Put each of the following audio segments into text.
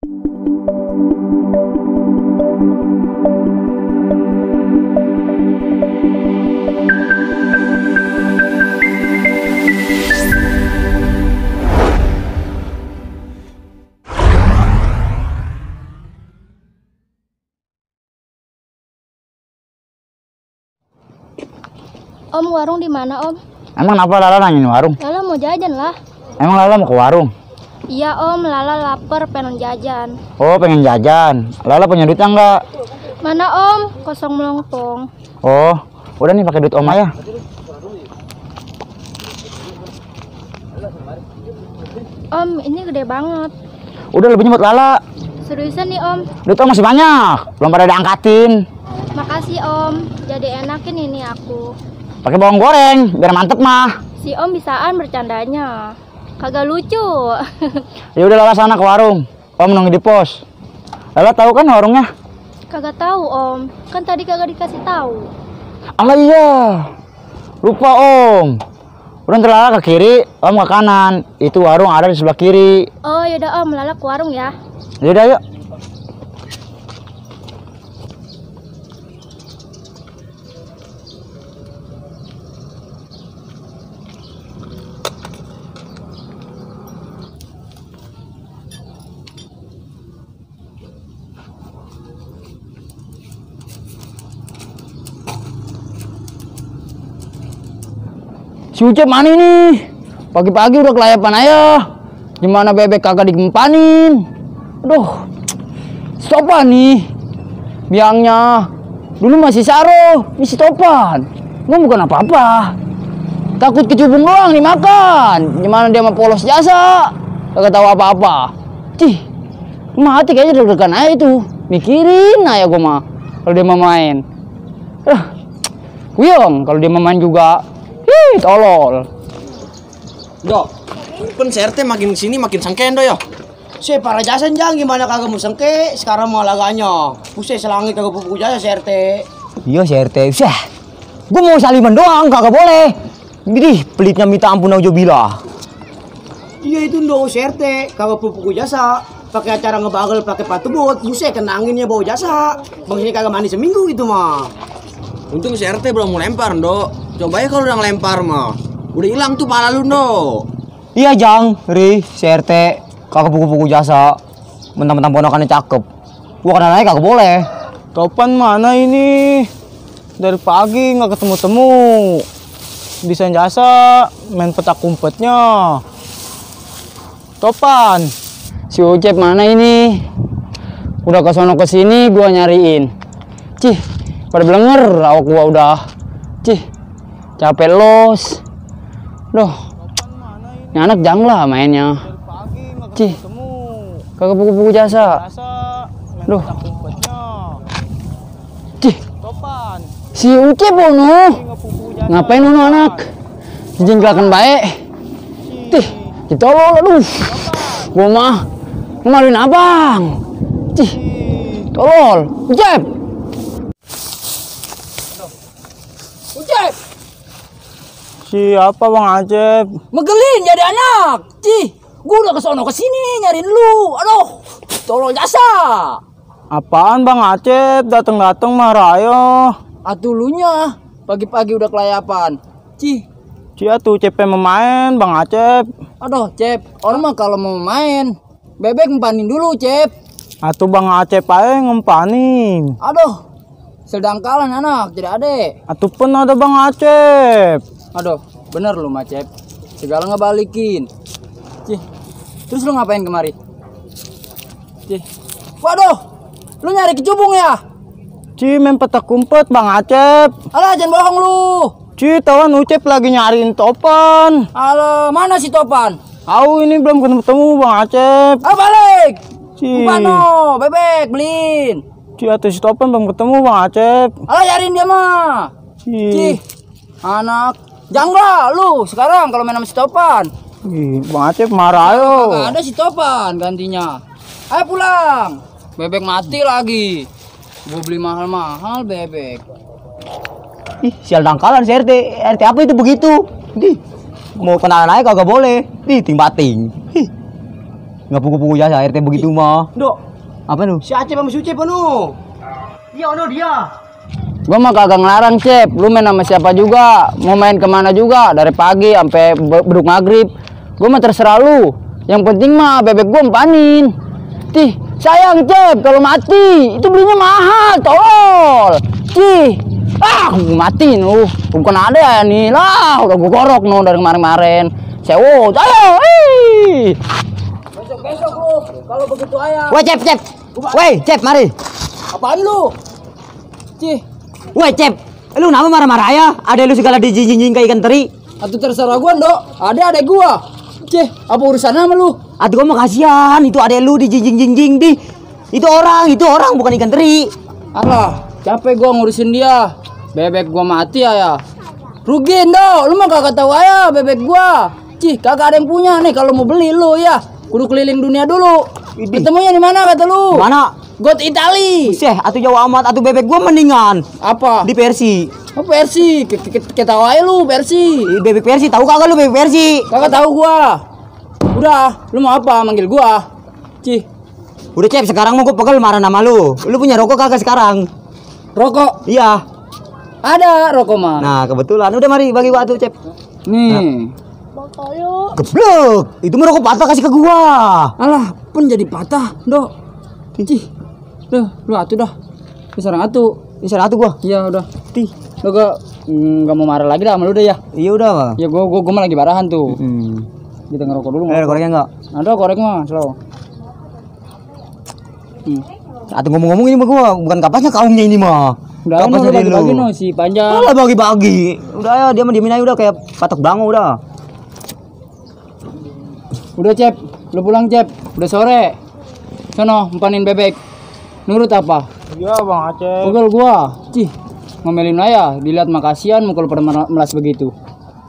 Om, warung di mana, Om? Emang kenapa Lala nanyain warung? Lala mau jajan lah. Emang Lala mau ke warung? Iya, Om, Lala lapar pengen jajan. Oh, pengen jajan. Lala punya duitnya enggak? Mana, Om? Kosong melompong. Oh, udah nih pakai duit Om aja. Om, ini gede banget. Udah lebihnya buat Lala. Seriusan nih, Om? Duit Om masih banyak, belum pada diangkatin. Makasih, Om. Jadi enakin ini aku. Pakai bawang goreng, biar mantep mah. Si Om bisaan bercandanya. Kagak lucu. Ya udah Lala sana ke warung. Om nunggu di pos. Lala tahu kan warungnya? Kagak tahu, Om. Kan tadi kagak dikasih tahu. Alah iya. Lupa Om. Udah ntar Lala ke kiri, Om ke kanan. Itu warung ada di sebelah kiri. Oh, yaudah, Om. Lala ke warung ya. Yaudah yuk. Si Ucep mana ini? Pagi-pagi udah kelayapan aja. Gimana bebek kagak digempanin? Aduh, stopan nih. Biangnya dulu masih Saro, ini si Topan. Gua bukan apa-apa. Takut kecubung doang dimakan. Gimana dia mah polos jasa? Kagak tahu apa-apa. Cih, mati kayaknya deg-degan aja itu. Mikirin aja gua mah kalau dia mau main. Kuyong kalau dia mau main juga. Tolol. Dok, kan CRT makin sini makin sengken do ya. Si para jasan jang gimana kagak mau sengke sekarang mau laganya. Pusing selangit kagak pupu jasa CRT. Iya CRT, usah. Gue mau saliman doang, kagak boleh. Jadi pelitnya minta ampun aja bila. Iya itu ndo CRT kagak pupu jasa. Pakai acara ngebagel pakai patubut, buset kenanginnya bawa jasa. Bang sini kagak mandi seminggu itu mah. Untung CRT belum mau lempar, Dok. Coba ya kalau udah ngelempar mah. Udah hilang tuh pala lu, Dok. Iya, Jang. CRT kagak buku-buku jasa. Mentang-mentang ponakannya cakep. Gua kenal aja kagak boleh. Topan mana ini? Dari pagi nggak ketemu-temu. Desain jasa, main petak umpetnya. Topan, si Ucep mana ini? Udah kesono kesini gua nyariin. Cih, pada blenger, awak gua udah. Cih, capek los. Duh, ini anak jang lah mainnya. Cih, kagak buku-buku jasa. Duh, cih, si Ucep ono. Ngapain ono anak? Jijing gerakan baik. Tih, ditolol, aduh. Gua mah ngemaluin abang. Cih, tolol, Ucep. Ucep, Siapa Bang Acep? megelin jadi anak. Cih, gua udah kesono kesini nyariin lu. Aduh, tolong jasa. Apaan Bang Acep? Dateng-dateng marah ayo. Atulunya pagi-pagi udah kelayapan. Cih, Cia tuh Cepet memain Bang Acep. aduh Cep, orang mah kalau mau main bebek ngempanin dulu Cep. Atuh Bang Acep aja ngempanin. Aduh, sedangkalan anak jadi adek. Atuh pun ada Bang Acep. Aduh, bener lu mah Cep. Segala ngebalikin. Cih, terus lu ngapain kemari? Cih, waduh, lu nyari kecubung ya? Ci main petak umpet Bang Acep. Alah, jangan bohong lu. Ci tawan Ucep lagi nyariin Topan. Alah, mana si Topan? Tahu ini belum ketemu Bang Acep. Ah, balik. Ci. Pano, bebek beliin. Ci atuh si Topan belum ketemu Bang Acep. Alah, nyariin dia mah. Cih, anak. Jangan lu sekarang kalau main sama si Topan. Ih, Bang Acep marah ayo. Gak ada si Topan gantinya. Ayo pulang. Bebek mati lagi. Gue beli mahal-mahal bebek. Ih, sial dangkalan si RT. RT apa itu begitu? Di mau kenalan aja kagak boleh. Di ting bating. Nggak puku-puku jasa RT begitu mah. Dok, Apa nu? si Acep sama si Ucep anu. Iya, ono dia. Gua mah kagak ngelarang, Cep. Lu main sama siapa juga, mau main kemana juga, dari pagi sampai beduk maghrib. Gua mah terserah lu. Yang penting mah bebek gua empanin. Tih, sayang, Cep, kalau mati itu belinya mahal, tolol. Cih, gua matiin lu. Bukan ada ya nih lah, udah gua korok no dari kemarin-kemarin. Sewo, ayo, Besok lu, kalau begitu ayah. Woi Cep. Woi Cep, mari. Apaan lu? Cih, Woi Cep, lu nama marah-marah ya? Ada lu segala dijinjing kayak ikan teri. atuh terserah gua, Dok. Ada gua. Cih, apa urusan sama lu? Aduh gua mah kasihan, itu ada lu dijinjing di. Itu orang bukan ikan teri. Alah, capek gua ngurusin dia. Bebek gua mati ya. Rugiin, Dok. Lu mah kagak tahu ayah bebek gua. Cih, kagak ada yang punya nih kalau mau beli lu ya. Kudu keliling dunia dulu. Ketemunya di mana kata lu? Mana? Got Itali. Seh, atuh jauh amat, atuh bebek gua mendingan Apa? di Persi. Oh, Persi. Kita tahu aja lu Persi. Bebek Persi, tahu kagak lu bebek Persi? Kagak tahu gua. Udah, lu mau apa? Manggil gua. Cih, Udah Cep, sekarang mau gua pegel marah nama lu. Lu punya rokok kagak sekarang? rokok. Iya. Ada rokok mah. Nah, kebetulan. Udah mari bagi gua atuh Cep. Nih. Botol yuk. Geblek, itu mah rokok patah kasih ke gua. Alah, pun jadi patah, Dok. Cih. Duh, lu atuh dah. Lu sarang atuh. Ini salah atuh gua. Iya, udah. Tih. Lu gak mau marah lagi dah sama lu deh ya. Iya udah, Bang. Ya gua mah lagi barahan tuh. Kita ngerokok dulu. Ada koreknya enggak? Ada korek mah, slow. Atuh ngomong-ngomong ini mah gua bukan kapasnya kaumnya ini mah. Udah Kapasnya lu dari bagi-bagi lu. no si panjang. Alah bagi-bagi. Udah ya dia mah diemin aja udah kayak patok bango udah. Udah, Cep. Lu pulang, Cep. Udah sore. Sono, empanin bebek. Nurut apa? Iya, Bang Acep. Pegel gua. Cih. Ngomelin ayah, dilihat makasian mukul pada melas begitu.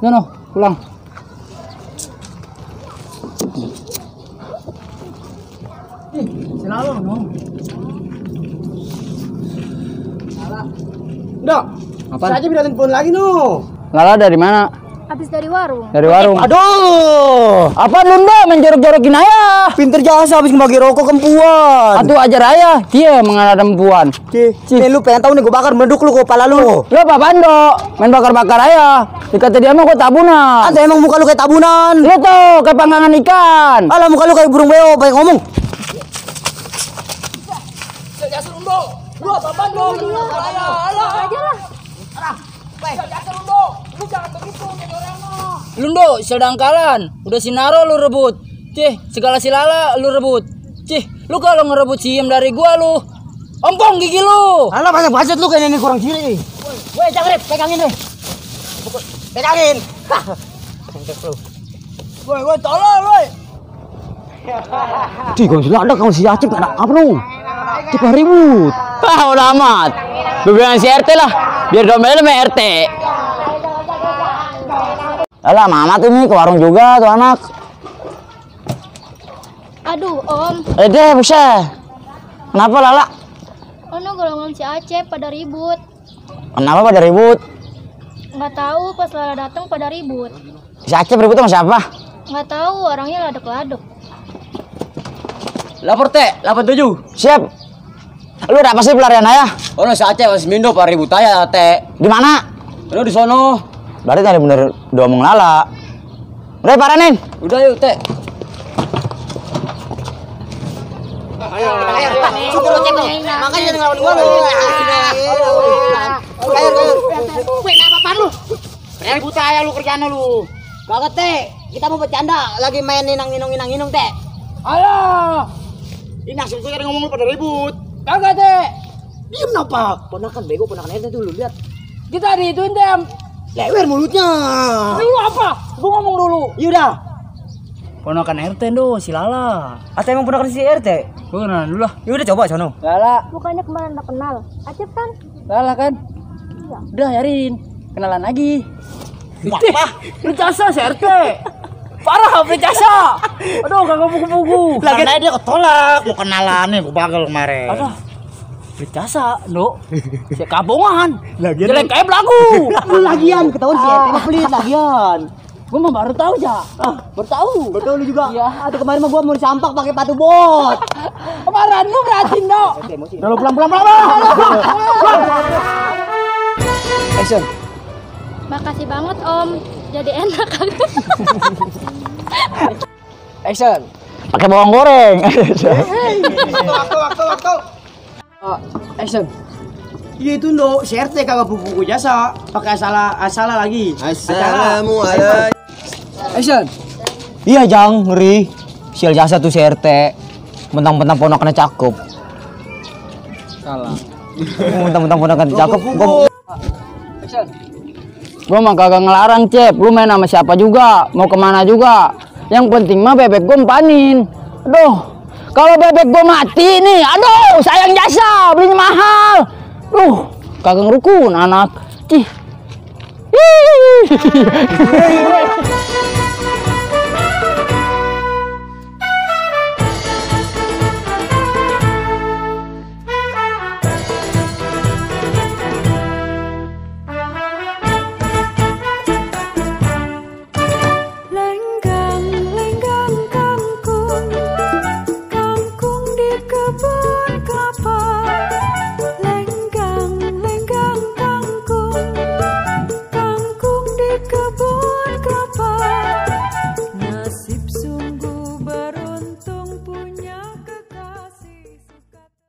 Sono, pulang. Selalu, no. Dok, Apaan? si Acep datang phone lagi no. Lala dari mana? Habis dari warung. Dari warung. Aduh. Apa lu ndak menjorok-jorokin ayah? Pinter jasa habis ngebagi rokok kempuan. Atuh ajar ayah, dia mengenal perempuan. Nih lu pengen tahu nih gua bakar menduk lu kepala lu. Lu apaan dok? Main bakar-bakar ayah. Dikata dia mah gua tabunan. Ante emang muka lu kayak tabunan. Lu tuh kayak panggangan ikan. Alah muka lu kayak burung beo, banyak ngomong. Lundo, sedangkalan. Udah sinaro lu rebut. Cih, segala silala lu rebut. Cih, lu kalau ngerebut siem dari gua lu. Ompong gigi lu. Alah banyak bacot lu kayak ini kurang ciri. Woi, jangan Rip, pegangin deh. Pegangin. Woi, tolong, woi. Cih, kalau sudah ada kalau si Acep ada apa lu? Cep ribut. Udah amat. Gue bilang si RT lah, biar domelnya sama RT. Alah, mama tuh nih ke warung juga tuh anak. Aduh, Om. Deh, buset. Kenapa Lala? Ono golongan si Acep pada ribut. Kenapa pada ribut? Nggak tahu pas Lala datang pada ribut. Si Acep ribut sama siapa? Nggak tahu orangnya ladek-ladek. Lapor teh, 87. Siap. Lu udah pasti pelarian ayah? Oh, si Acep masih mindo pak ribut aja teh. Di mana? Lu di sono. Berarti tadi bener diomong Lala. Udah paranin. Udah yuk teh. Makanya jangan ngelawan gua lu. Weh, apa-apaan lu? Ribut aja lu kerjaan lu. Kagak teh, kita mau bercanda lagi main inang teh. Alah, Ini maksud gue ngomong lu pada ribut. kagak teh. Diem apa? Ponakan bego, ponakan RT tuh lu lihat. Kita diituin dem. Lewer mulutnya. Lu apa? Gua ngomong dulu. Yaudah. Ponakan RT do, si Lala. Atau emang pernah si RT? Gua kenalan dulu lah. Ya udah coba sono. Lala, Bukannya kemarin udah kenal. Acep kan? Lala kan? Udah Yarin, kenalan lagi. Wah, percasa si RT. Parah, percasa. Aduh, kagak buku-buku. Karena dia ketolak, mau kenalan nih, gue bagel kemarin. Aduh, percasa, do. Si kabongan. Jelek kayak belagu. Lagian ketahuan si RT mah pelit lagian. Gua mah baru tahu ya. Baru tahu. Betul lu juga. Iya. Aduh kemarin mah gua mau disampak pakai patu bot. Kemarin lu berhatiin dong. Udah lu pulang. Action. Makasih banget Om. Jadi enak aku. Action. Pakai bawang goreng. Waktu. Action. Iya itu no, CRT kagak buku jasa, pakai salah lagi. Assalamualaikum. Action. Iya Jang, ngeri. Sial jasa tuh CRT. Mentang-mentang ponakannya cakep. Salah. Mentang-mentang ponakannya cakep. Action. Gua mah kagak ngelarang, Cep. Lu main sama siapa juga, mau kemana juga. Yang penting mah bebek gua empanin. Aduh, kalau bebek gua mati nih, aduh, sayang jasa, belinya mahal. Kagak ngerukun anak. Cih.